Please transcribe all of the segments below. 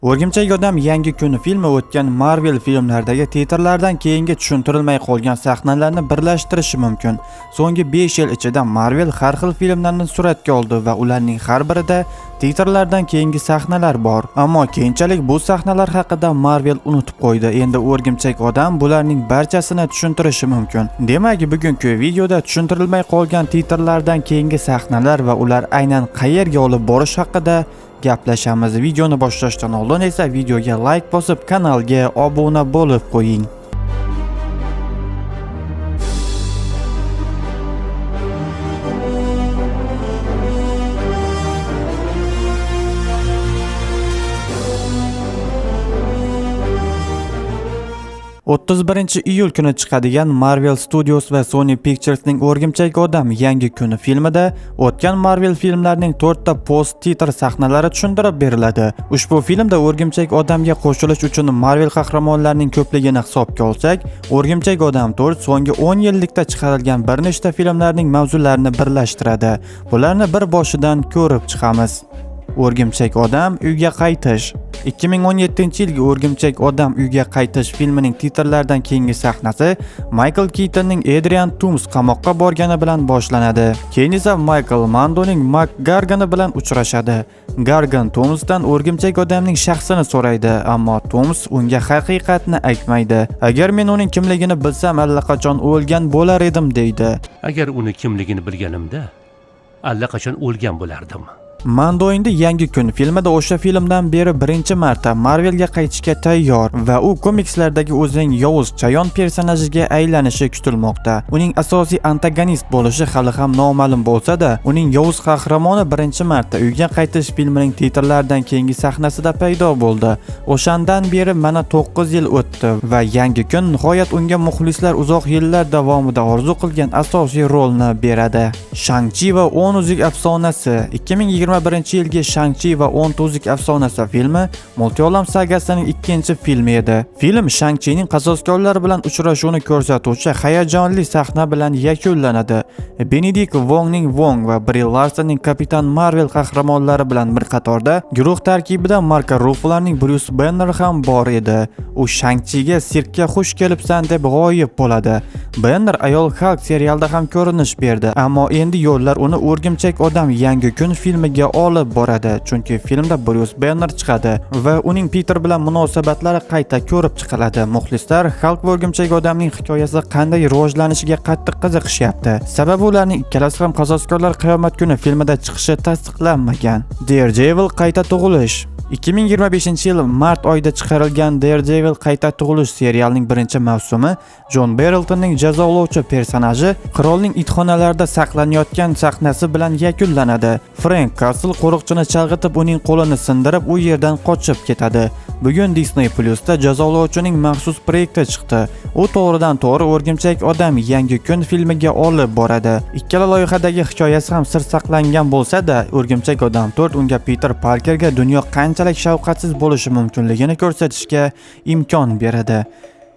O'rgimchak odam yangi kun filmi o'tgan Marvel filmlaridagi titrlardan keyingi tushuntirilmay qolgan sahnalarni birlashtirishi mumkin. So'nggi 5 yil ichida Marvel har xil filmlarni suratga oldi va ularning har birida titrlardan keyingi sahnalar bor. Ammo keyinchalik bu sahnalar haqida Marvel unutib qo'ydi. Endi O'rgimchak odam bularning barchasini tushuntirishi mumkin. Demak, bugungi videoda tushuntirilmay qolgan titrlardan keyingi sahnalar va ular aynan qayerga olib borish haqida gaplashamiz. Videoni boshlashdan oldin esa videoga like bosib, kanalga obuna bo'lib qo'ying. 31-iyul kuni chiqadigan Marvel Studios va Sony Pictures'ning O'rgimchak odam yangi kuni filmida o'tgan Marvel filmlarining 4 ta post titr sahnalari tushuntirib beriladi. Ushbu filmda O'rgimchak odamga qo'shilish uchun Marvel qahramonlarining ko'pligini hisobga olsak, O'rgimchak odam 4 so'nggi 10 yillikda chiqarilgan bir nechta filmlarning mavzularini birlashtiradi. Bularni bir boshidan ko'rib chiqamiz. O'rgimchak odam uyga qaytish. 2017-yilgi O'rgimchak odam uyga qaytish filmining titrlaridan keyingi sahnasi Michael Keatonning Adrian Toomes qamoqqa borgani bilan boshlanadi. Keyin esa Michael Mandoning Mark Gargani bilan uchrashadi. Gargan Toomsdan O'rgimchak odamning shaxsini so'raydi, ammo Toomes unga haqiqatni aytmaydi. Agar men uning kimligini bilsam, allaqachon o'lgan bo'lar edim, deydi. Agar uni kimligini bilganimda, allaqachon o'lgan bo'lardim. Mando endi yangi kun filmida o'sha filmdan beri birinchi marta Marvelga qaytishga tayyor va u komikslardagi o'zining yovuz chayon personajiga aylanishi kutilmoqda. Uning asosiy antagonist bo'lishi hali ham noma'lum bo'lsa-da, uning yovuz qahramoni birinchi marta uyga qaytish filmining titrlaridan keyingi sahnasida paydo bo'ldi. O'shandan beri mana 9 yil o'tdi va yangi kun nihoyat unga muxlislar uzoq yillar davomida orzu qilgan asosiy rolni beradi. Shang-Chi va 10 uzuk afsonasi. 2021-yilgi Shang-Chi va 10 uzuk afsonasi filmi multiolam sagasining ikkinchi filmi edi. Film Shang-Chining qasoskorlar bilan uchrashuvini ko'rsatuvchi hayajonli sahna bilan yakunlanadi. Benedikt Wongning Wong va Brie Larsonning Kapitan Marvel qahramonlari bilan bir qatorda guruh tarkibida Mark Ruffaloning Bruce Banner ham bor edi. U Shang-Chiga sirkka xush kelibsan deb g'oyib bo'ladi. Banner Ayol Hulk serialida ham ko'rinish berdi, ammo endi yo'llar uni O'rgimchak odam yangi kun filmiga olib boradi, chunki filmda Bruce Banner chiqadi va uning Peter bilan munosabatlari qayta ko'rib chiqiladi. Muxlislar Hulk va O'rgimchak odamning hikoyasi qanday rivojlanishiga qattiq qiziqishyapti. Sababi ularning ikkalasi ham Qasoskorlar qiyomat kuni filmida chiqishi tasdiqlanmagan. Daredevil qayta tug'ilish. 2025-yil mart oyida chiqarilgan Daredevil qayta tug'ilish serialining birinchi mavsumi Jon Beryltonning jazolovchi personaji qirolning itxonalarida saqlanayotgan sahnasi bilan yakunlanadi. Frank Castle qo'riqchini chalg'itib, uning qo'lini sindirib, u yerdan qochib ketadi. Bugun Disney Plus'da jazolovchining maxsus proyekti chiqdi. U to'g'ridan to'g'ri O'rgimchak odam yangi kun filmiga olib boradi. Ikkala loyihadagi hikoyasi ham sir saqlangan bo'lsa-da, O'rgimchak odam 4 unga Peter Parkerga dunyo qanchalik shafqatsiz bo'lishi mumkinligini ko'rsatishga imkon beradi.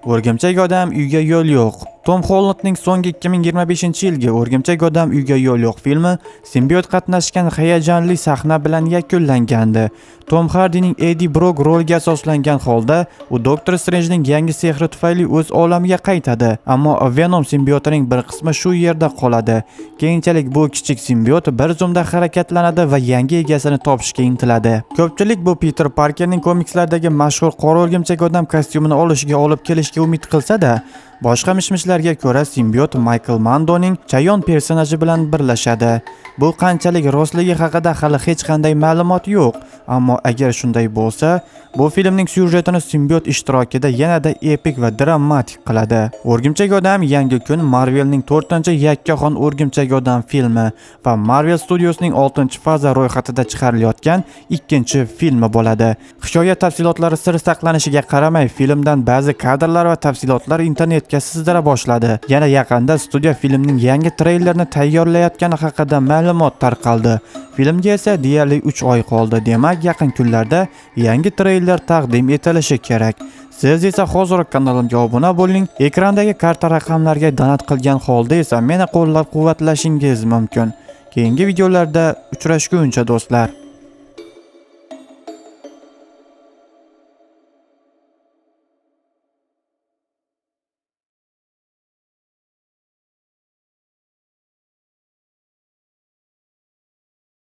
O'rgimchak odam uyga yo'l yo'q. Tom Hollandning so'nggi 2025-yilgi O'rgimchak odam uyga yo'l yo'q filmi simbiot qatnashgan hayajonli sahna bilan yakunlangandi. Tom Hardining Eddie Brock roliga asoslangan holda u Doktor Strangening yangi sehri tufayli o'z olamiga qaytadi, ammo Venom simbiotining bir qismi shu yerda qoladi. Keyinchalik bu kichik simbiot bir zumda harakatlanadi va yangi egasini topishga intiladi. Ko'pchilik bu Peter Parkerning komikslardagi mashhur qora o'rgimchak odam kostyumini olishiga olib kelishga umid qilsa-da, boshqa mishmishlarga ko'ra simbiot Michael Mandoning chayon personaji bilan birlashadi. Bu qanchalik rostligi haqida hali hech qanday ma'lumot yo'q, ammo agar shunday bo'lsa, bu filmning syujetini simbiot ishtirokida yanada epik va dramatik qiladi. O'rgimchak odam yangi kun Marvelning 4-yakkaxon O'rgimchak odam filmi va Marvel Studiosning 6-faza ro'yxatida chiqarilayotgan ikkinchi filmi bo'ladi. Hikoya tafsilotlari sir saqlanishiga qaramay, filmdan ba'zi kadrlar va tafsilotlar internetga sizdira boshladi. Yana yaqinda studiya filmning yangi treylerini tayyorlayotgani haqida ma'lumot tarqaldi. Filmga esa deyarli 3 oy qoldi. Demak, yaqin kunlarda yangi treyler taqdim etilishi kerak. Siz esa hozir kanalimga obuna bo'ling. Ekrandagi karta raqamlarga donat qilgan holda esa meni qo'llab-quvvatlashingiz mumkin. Keyingi videolarda uchrashguncha do'stlar.